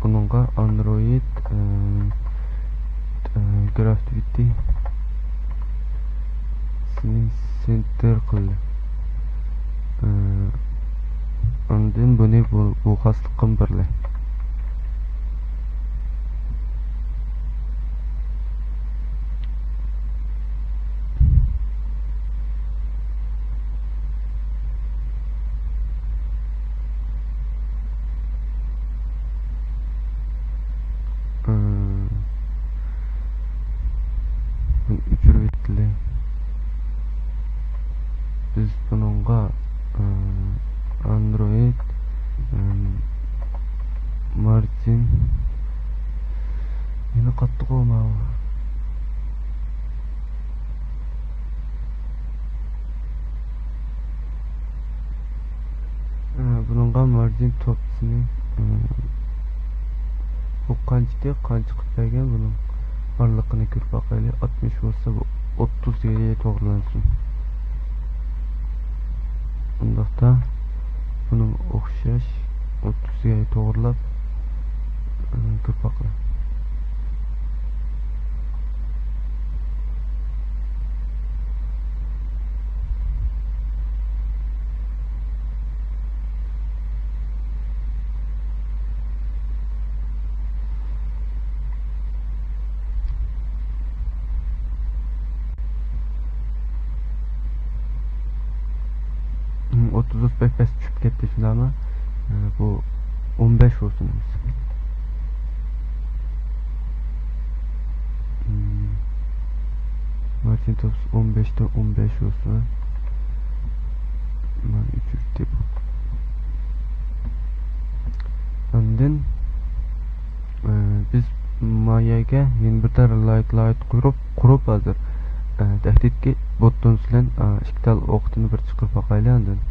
بۇنىڭغا ئاندرويد، ئە، ئە، گراف دۇۋىتى سېنتىر قىلدى. ئە، ئاندىن بۇنى بۇ، بۇ خاسلىققا بېرىلى. ئە، ئاندرويد، ئىم، مارجىن. يەنە قاتتىقۇ ماۋۇ. ئە، بۇنىڭغا مارجىن توپىسىنى، ئە، بۇ قانچىدى، قانچە قىلىپ بەرگەن بۇنىڭ ئارىلىقىنى كۆرۈپ باقايلى. ئاتمىش بولسا، بۇ ئوتتۇزغا توغرىلانسۇن. ئۇنداقتا بۇنىڭ ئوخشاش ئوتتۇزغا توغرىلاپ، ئە، كۆرۈپ باقايلى. ئوتتۇز بەك پەس چۈشۈپ كەتتى، شۇنداقمۇ؟ ئە، بۇ ئون بەش بولسۇن. مم. مارجىن توپىسى ئون بەشتىن ئون بەش بولسۇن. مانا ئۆچۈردى بۇ. ئاندىن، ئە، بىز ما يەرگە يەنە بىر دانە لايت، لايت قۇرۇپ، قۇرۇپ ھازىر، ئە، تەھدىتكە بوتتون بىلەن، ئە، ئىككى تال ئوقىتىنى بىر چىقىرىپ باقايلى ئاندىن.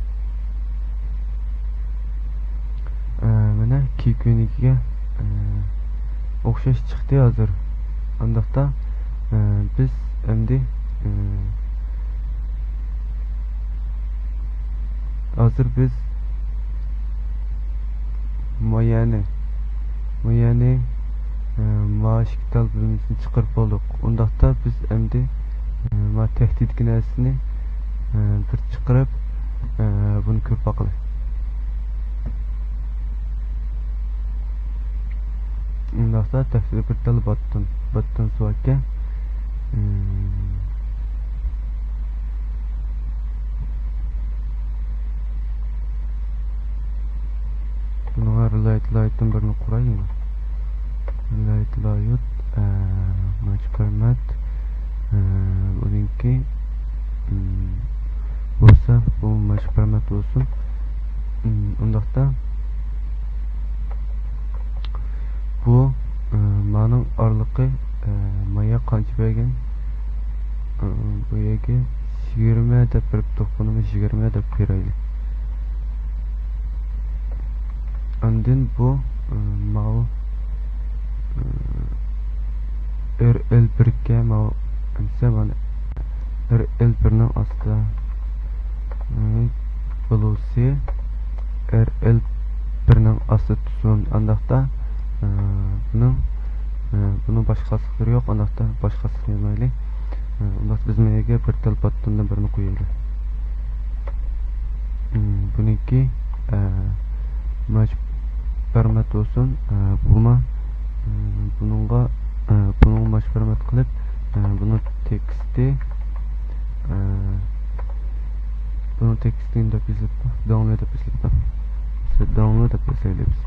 ئە، مانا كېيىكنىڭكىگە، ئە، ئوخشاش چىقتى ھازىر. ئانداقتا، ئە، بىز ئەمدى، ئە، ھازىر بىز مايەنى، مايەنى، ئە، مائاش كىتاب بۆلمىسىنى چىقىرىپ بولدۇق. ئۇنداقتا بىز ئەمدى، ئە، ما تەھدىتتىكى نەرسىنى، ئە، بىر چىقىرىپ، ئە، بۇنى كۆرۈپ باقىلى. ئۇنداقتا تەھدىتتە بىر تال باتتون، باتتون سۇ ئىكەن. ئە، بۇنىڭغا لايت، لايتتىن بىرنى قۇراي يەنە. لايت، لايوت، ئە، ماچ پەرمەت، ئە، بۇنىڭكى، ئىم، بولسا بۇ ماچ پەرمەت بولسۇن. ئىم، ئۇنداقتا بۇ، ئە، مانىڭ ئارىلىقى، ئە، مايا قانچە بەرگەن؟ ئە، بۇ يەرگە يىگىرمە دەپ بېرىپتۇ، بۇنىمۇ يىگىرمە دەپ بېرەيلى. ئاندىن بۇ، ئە، ماۋۇ، ئە، ئېر ئېل بىرگە ماۋۇ، ئەمسە مانا ئېر ئېل بىرنىڭ ئاستىدا، ئە، بولۇسى ئېر ئېل بىرنىڭ ئاستىدا تۇرسۇن. ئانداقتا، ئە، بۇنىڭ، ئە، بۇنىڭ باشقا خاسلىقلىرى يوق، ئانداقتا باشقا خاسلىقنى يازمايلى. ئە، ئۇنداقتا بىز مەيەگە بىر تال باتتوندىن بىرنى قويايلى. ئىم، بۇنىڭكى، ئە، ماچ پەرمەت بولسۇن. ئە، بۇما، ئە، بۇنىڭغا، ئە، بۇنىڭغا ماچ پەرمەت قىلىپ، ئە، بۇنىڭ تېكىستى، ئە، بۇنىڭ تېكىستى نېمە دەپ يېزىلىپتۇ؟ داڭلى دەپ يېزىلىپتۇ. مەسىلەن، داڭلى دەپ يازايلى بىز.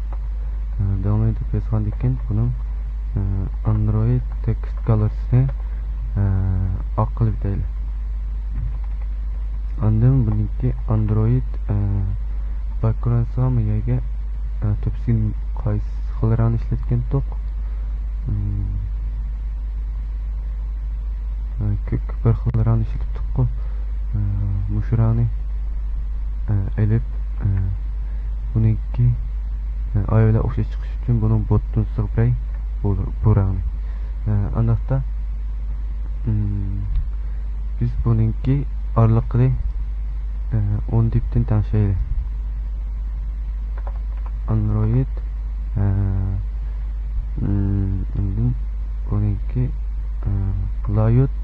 ئە، داڭلى دەپ يازغاندىن كېيىن بۇنىڭ، ئە، ئاندرويد تېكىست گالېرىيىسىنى، ئە، ئاق قىلىپ ئۆتەيلى. ئاندىن بۇنىڭكى ئاندرويد، ئە، باكگراۋندىغا ما يەرگە، ئە، تۆپىسى قايسى خىل رەڭنى ئىشلەتكەنتۇق؟ ئىم، ئە، كۆك بىر خىل رەڭنى ئىشلىتىپتۇققۇ. ئە، مۇشۇ رەڭنى، ئە، ئېلىپ، ئە، بۇنىڭكى، ئە، ئايۋىلە ئوخشاش چىقىش ئۈچۈن بۇنىڭ بوتتىن سىغدۇراي بۇ، بۇ رەڭنى. ئە، ئانداقتا، ئىم، بىز بۇنىڭكى ئارىلىقىنى، ئە، ئون دېپتىن تەڭشەيلى. ئاندرويد، ئە، ئىم، ئاندىن بۇنىڭكى، ئە، لايوت،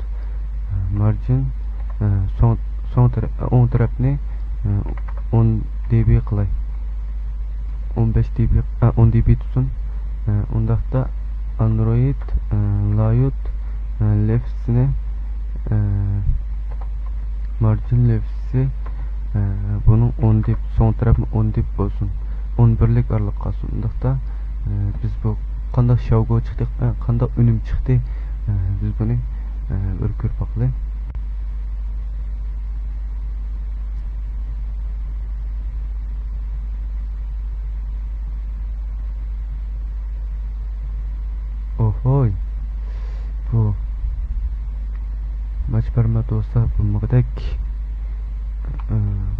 ئە، مارجىن، ئە، سوڭ، سوڭ تەرە-، ئوڭ تەرەپنى، ئە، ئون دېبى قىلاي. ئون بەش دېبى، ئە، ئون دېبى تۇتسۇن. ئە، ئۇنداقتا ئاندرويد، ئە، لايوت، ئە، لېفسىنى، ئە، مارجىن لېفسى، ئە، بۇنىڭ ئون دېپ، سوڭ تەرەپمۇ ئون دېپ بولسۇن. ئون بىرلىك ئارىلىق قالسۇن. ئۇنداقتا، ئە، بىز بۇ قانداق شاۋگو چىقتى، ئە، قانداق ئۈنۈم چىقتى، ئە، بىز بۇنى، ئە، بىر كۆرۈپ باقىلى. ماچ بارماق بولسا بولمىغۇدەك. ئە،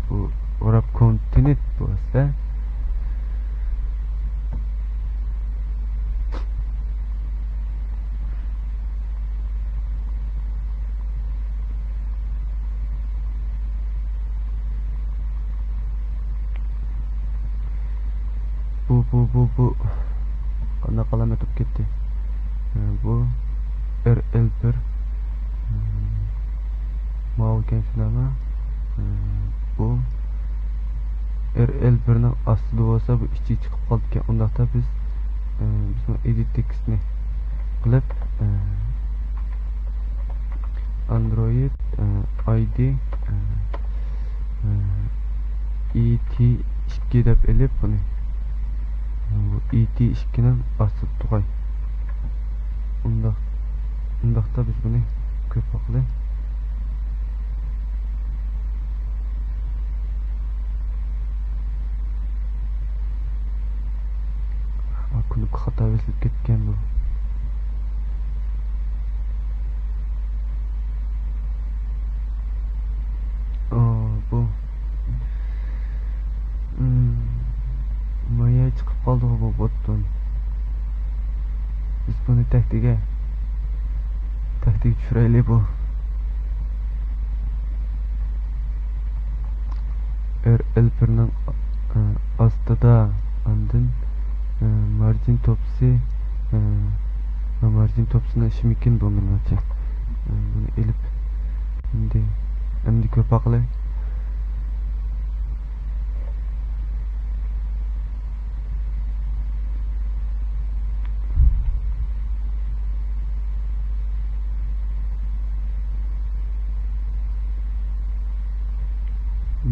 بۇ ۋراپ كونتىنېنت بولسا. بۇ، بۇ، بۇ، بۇ. قانداق ئالامەت بولۇپ كەتتى؟ ئە، بۇ ئېر ئېل بىر. ماۋۇ ئىكەن شۇنداقمۇ؟ ئە، بۇ ئېر ئېل بىرنىڭ ئاستىدا بولسا، بۇ ئىچى چىقىپ قالىدىكەن. ئۇنداقتا بىز، ئە، بىزنىڭ ئېدىت تېكىستنى قىلىپ، ئە، ئاندرويد، ئە، ئايدى، ئە، ئە، ئى تى ئىككى دەپ ئېلىپ بۇنى، بۇ ئى تى ئىككىنىڭ ئاستىدا تۇغاي. ئۇنداق، ئۇنداقتا بىز بۇنى كۆرۈپ باقىلى. كۇنۇپكا خاتا بېسىلىپ كەتكەن بۇ. ئا، بۇ. مم، مايا چىقىپ قالدىغۇ بۇ بوتتىن. بىز بۇنى تەختىگە، تەختىگە چۈشۈرەيلى بۇ. ئېر ئېل بىرنىڭ، ئا، ئاستىدا، ئاندىن، ئا، مارجىن توپىسى، ئا، مارجىن توپىسىنىڭ ئىشىمىكىن بۇ مېنىڭچە. ئا، بۇنى ئېلىپ، ئەمدى، ئەمدى كۆرۈپ باقىلى.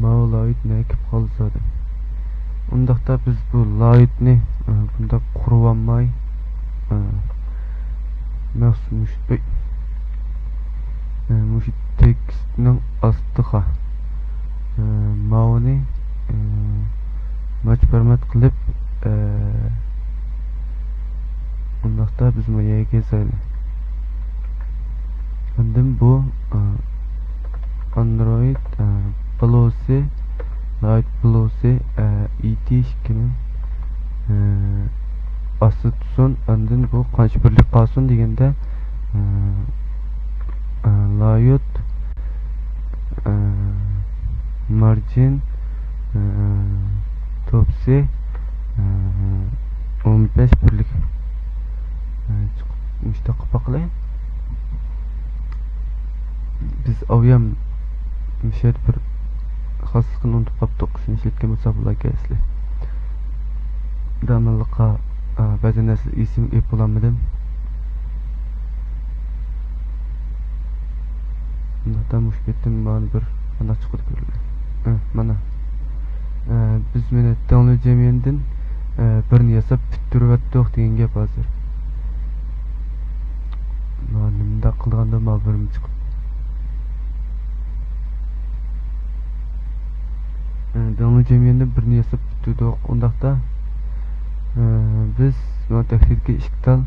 ماۋۇ لايىت نەگە كېلىپ قالدى زادى؟ ئۇنداقتا بىز بۇ لايىتنى، ئە، بۇنداق قۇرۇۋالماي، ئە، مەخسۇس مۇشۇ، ئۆي، ئە، مۇشۇ تېكىستنىڭ ئاستىغا، ئە، ماۋۇنى، ئە، ماچ پەرمات قىلىپ، ئە، ئۇنداقتا بىز مۇ يەرگە يازايلى. ئاندىن بۇ، ئە، ئاندرويد، ئە، پلۇسى، لايت پلۇسى، ئە، ئى تى ئىككىنى، ئە، ئاستىدا تۇرسۇن. ئاندىن بۇ قانچە بىرلىك قالسۇن دېگەندە، ئە، ئە، لايت، ئە، مارجىن، ئە، توپىسى، ئە، ئون بەش بىرلىك. ئە، چىقىپ، مۇشۇنداق قىلىپ باقىلى. بىز ئاۋۇيام مۇشۇ يەردە بىر خاسلىقنى ئۇنتۇپ قاپتۇق. شۇنى ئىشلەتكەن بولسا بولار ئىكەن ئەسلى. داماللىققا، ئە، بەزى نەرسىلەر ئېسىمگە ئېلىپ بولالمىدىم. ئۇنداقتا مۇشۇ قېتىم مانا بىر قانداق چىقىدۇ كۆرىمىز. ئە، مانا. ئە، بىز مانا دېڭلى جيەنمىندىن، ئە، بىرنى ياساپ پۈتتۈرۈۋەتتۇق دېگەن گەپ ھازىر. مانا نېمىنداق قىلغاندا مانا بىرمۇ چىقىپ. ئە، دېڭلى جيەنمىندىن بىرنى ياساپ پۈتتۈردۇق. ئۇنداقتا، ئە، بىز مانا تەكلىپتىكى ئىككى تال،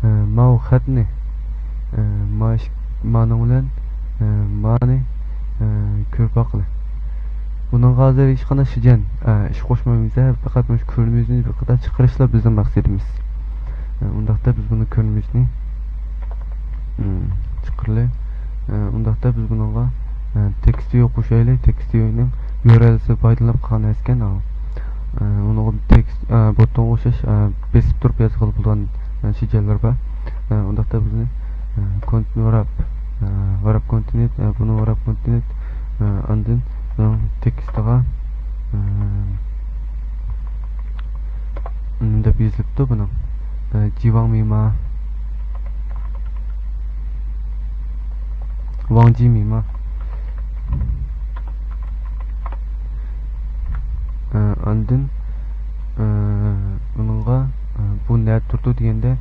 ئە، ماۋۇ خەتنى، ئە، ما ئىش-، مانىڭ بىلەن، ئە، مانى، ئە، كۆرۈپ باقىلى. بۇنىڭغا ھازىر ھېچقانداق شىجەن، ئە، ئىش قوشمايمىز، ھە، پەقەت مۇشۇ كۆرۈنمە يۈزىنى بىر قەدەر چىقىرىشلا بىزنىڭ مەقسىتىمىز. ئە، ئۇنداقتا بىز بۇنى كۆرۈنمە يۈزىنى، ئىم، چىقىرىلى. ئە، ئۇنداقتا بىز بۇنىڭغا، ئە، تېكىست ۋىيۇ قوشايلى. تېكىست ۋىيۇنىڭ يۇ ئار ئېل سى پايدىلىنىپ قالغان ئەسكەن، ئاۋۇ. ئە، ئۇنىڭغا تېكىست، ئە، بوتونغا ئوخشاش، ئە، بېسىپ تۇرۇپ يازغىلى بولىدىغان، ئە، شىجەنلەر بار. ئە، ئۇنداقتا بىزنى، ئە، كونتېنت ۋراپ، ئە، ۋراپ كونتېنت، ئە، بۇنى ۋراپ كونتېنت، ئە، ئاندىن بۇنىڭ تېكىستىغا، ئە، نېمە دەپ يېزىلىپتۇ بۇنىڭ؟ ئە، جىۋاڭ مىما. ۋاڭ جى مىما. ئە، ئاندىن، ئە، بۇنىڭغا، ئە، بۇ نەدە تۇرىدۇ دېگەندە،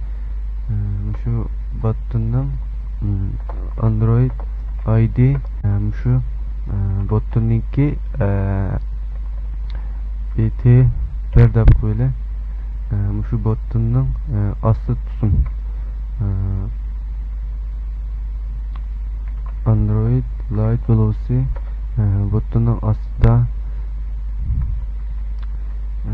ئە، مۇشۇ باتتىننىڭ، ئىم، ئاندرويد ئايدى، ئە، مۇشۇ، ئە، بوتتىننىڭكى، ئە، ئى تى بىر دەپ قويىلى. ئە، مۇشۇ بوتتىننىڭ، ئە، ئاستىدا تۇرسۇن. ئە، ئاندرويد لايت بولغۇسى، ئە، بوتتىنىڭ ئاستىدا، ئە،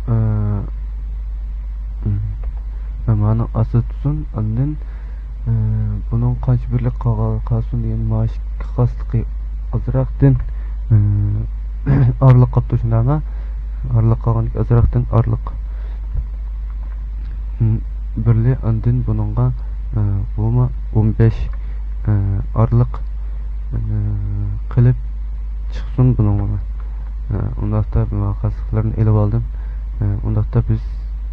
ئە، ئە، مانىڭ ئاستىدا تۇرسۇن. ئاندىن، ئە، بۇنىڭ قانچە بىرلىك قالغان، قالسۇن دېگەن مائاش خاسلىقى ئازراقتىن، ئە، ئارىلىق قاپتۇ شۇنداقمۇ؟ ئارىلىق قالغان ئازراقتىن ئارىلىق. م، بىرلى ئاندىن بۇنىڭغا، ئە، بۇمۇ ئون بەش، ئە، ئارىلىق، ئە، قىلىپ چىقسۇن بۇنىڭغا. ئە، ئۇنداقتا مۇۋاپىقەتلىكلەرنى ئېلىپ ئالدىم. ئە، ئۇنداقتا بىز،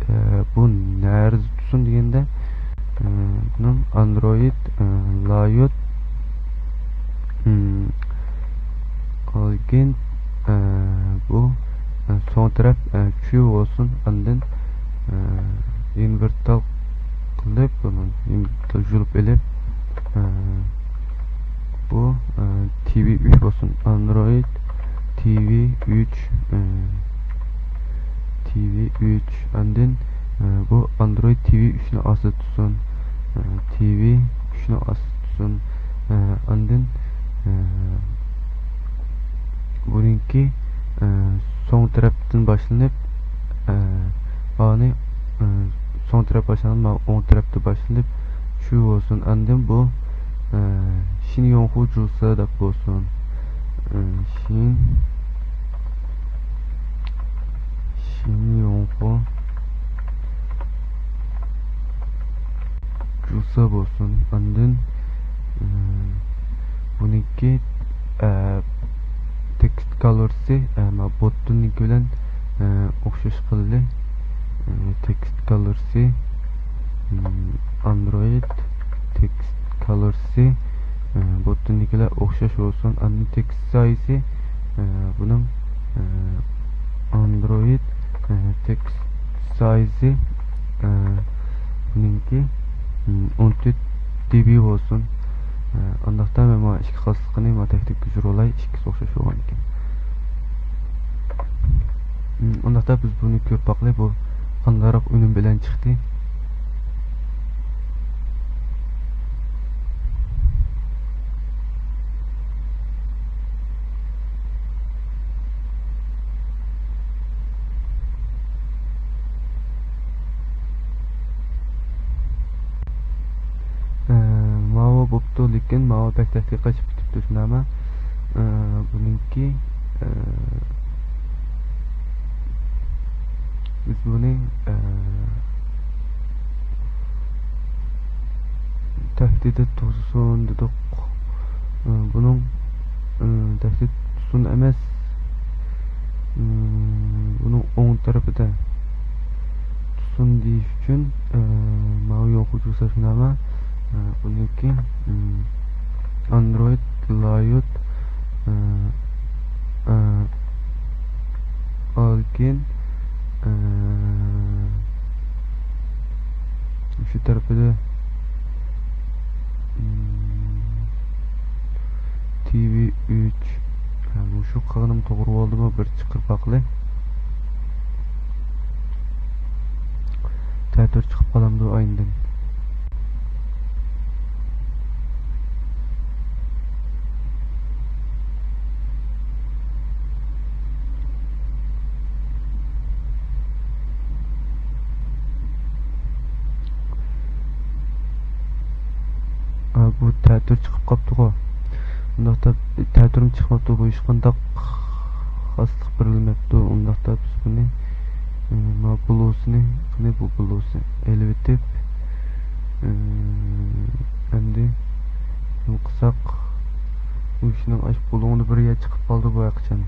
ئە، بۇ نەرزە تۇتسۇن دېگەندە، ئە، بۇنىڭ ئاندرويد، ئە، لايوت، م، ئالگىن، ئە، بۇ، ئە، سوڭ تەرەپ، ئە، چۈ بولسۇن. ئاندىن، ئە، ئىنۋېرتال قىلىپ، بۇنى ئىنۋېرتال يۇلۇپ ئېلىپ، ئە، بۇ، ئە، تىۋى ئۈچ بولسۇن. ئاندرويد تىۋى ئۈچ، ئە، تىۋى ئۈچ. ئاندىن، ئە، بۇ ئاندرويد تىۋى ئۈچنى ئاستىدا تۇتسۇن. ئە، تىۋى ئۈچنى ئاستىدا تۇتسۇن. ئە، ئاندىن، ئە، بۇنىڭكى، ئە، سوڭ تەرەپتىن باشلىنىپ، ئە، ئانى، ئە، سوڭ تەرەپ باشلانغان، مانا ئوڭ تەرەپتە باشلىنىپ، شۇ بولسۇن. ئاندىن بۇ، ئە، شىن يوڭخۇ جۇسا دەپ بولسۇن. ئە، شىن، شىن يوڭخۇ جۇسا بولسۇن. ئاندىن، ئە، بۇنىڭكى، ئە، تېكىست كالورسى، ئە، مانا بوتتىنىڭكى بىلەن، ئە، ئوخشاش قىلدى. ئە، تېكىست كالورسى، م، ئاندرويد تېكىست كالورسى، ئە، بوتتىنىڭكى بىلەن ئوخشاش بولسۇن. ئاندىن تېكىست سايزى، ئە، بۇنىڭ، ئە، ئاندرويد، ئە، تېكىست سايزى، ئە، بۇنىڭكى، م، ئون تۆت دېبى بولسۇن. ئە، ئانداقتا مەن مانا ئىككى خاسلىقىنى مانا تەكتىككە چۈشۈرۈۋالاي، ئىككىسى ئوخشاش بولغانىكەن. م، ئانداقتا بىز بۇنى كۆرۈپ باقايلى، بۇ قانداقراق ئۈنۈم بىلەن چىقتى. ئە، ماۋۇ بوپتۇ، لېكىن ماۋۇ بەك تەكتىكى قېچىپ كېتىپتۇ، شۇنداقمۇ؟ ئە، بۇنىڭكى، ئە، بىز بۇنى، ئە، تەھدىتتە تۇرسۇن دېدۇق. ئە، بۇنىڭ، ئە، تەھدىتتە تۇرسۇن ئەمەس. ئە، بۇنىڭ ئوڭ تەرىپىدە تۇرسۇن دېيىش ئۈچۈن، ئە، ماۋۇ يوقىتىۋېتىش نامە، ئە، بۇنىڭكى، ئە، ئاندرويد لايوت، ئە، ئە، ئالگىن، ئە، شۇ تەرىپىدە، ئە، تىۋى ئۈچ. ھە، مۇشۇ قىلغىنىم توغرا بولدىمۇ؟ بىر چىقىرىپ باقىلى. تەتۈر چىقىپ قالامدۇ ئاينىدىن؟ ئا، بۇ تەتۈر چىقىپ قاپتىغۇ. ئۇنداقتا تەتۈرمۇ چىقماپتۇ، بۇ ھېچقانداق خاسلىق بېرىلمەپتۇ. ئۇنداقتا بىز بۇنى، ئى، ما بۇلۇسىنى، قېنى بۇ بۇلۇسى ئېلىۋېتىپ، ئى، ئەمدى نېمە قىلساق، بۇ ئىشنىڭ ئاش بۇلۇڭىدا بىر يەر چىقىپ قالدى بۇ ھەقىچان.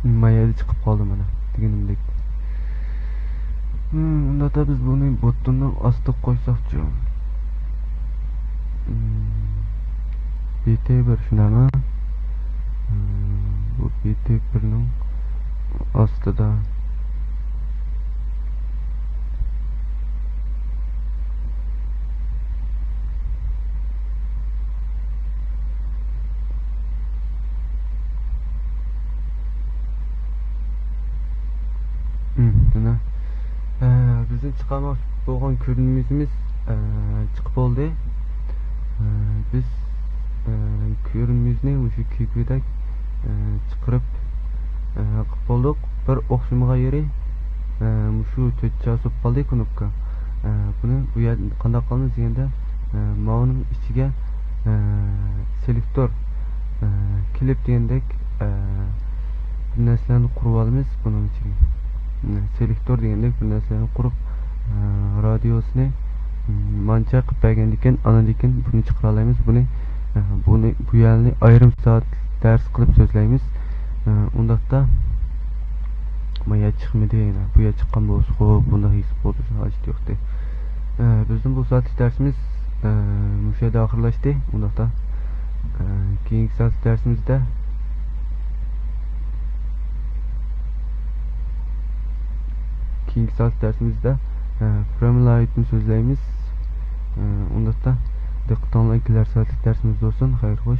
ما يەردە چىقىپ قالدى مانا دېگىنىمدەك. ھىم، ئۇنداقتا بىز بۇنى بوتتىنىڭ ئاستىغا قويساقچۇ؟ ھىم، بىتى بىر شۇنداقمۇ؟ ھىم، بۇ بىتى بىرنىڭ ئاستىدا. مانا، ئە، بىزنىڭ چىقارماقچى بولغان كۆرۈنمىمىز، ئە، چىقىپ بولدى. ئە، بىز، ئە، كۆرۈنمىمىزنى مۇشۇ كۆكۈدەك، ئە، چىقىرىپ، ئە، قىلىپ بولدۇق. بىر ئوخشىمىغان يېرى، ئە، مۇشۇ تۆت چاسۇپ قالدى كۇنۇپكا. ئە، بۇنى بۇ يەر قانداق قىلىمىز دېگەندە، ئە، ماۋۇنىڭ ئىچىگە، ئە، سېلېكتور، ئە، كىلىپ دېگەندەك، ئە، بىر نەرسىلەرنى قۇرۇپ ئالىمىز بۇنىڭ ئىچىگە. ئە، سېلېكتور دېگەندەك بىر نەرسىلەرنى قۇرۇپ، ئە، رادىيۇسىنى، م، مانچە قىلىپ بەرگەندىكىن، ئاندىن بۇنى چىقىرالايمىز. بۇنى، ئە، بۇنى، بۇ يەرنى ئايرىم سائەت دەرس قىلىپ سۆزلەيمىز. ئە، ئۇنداقتا ما يەر چىقمىدى يەنە. بۇ يەر چىققان بولسىغۇ، بۇنداق ھېساب بولدۇرۇشنىڭ ھاجىتى يوقتى. ئە، بىزنىڭ بۇ سائەتلىك دەرسىمىز، ئە، مۇشۇ يەردە ئاخىرلاشتى. ئۇنداقتا، ئە، كېيىنكى سائەتلىك دەرسىمىزدە، كېيىنكى سائەتلىك دەرسىمىزدە، ئە، فرېملايتنى سۆزلەيمىز. ئە، ئۇنداقتا دىققىتىڭلار كېلەر سائەتلىك دەرسىمىزدە بولسۇن. خەير خوش.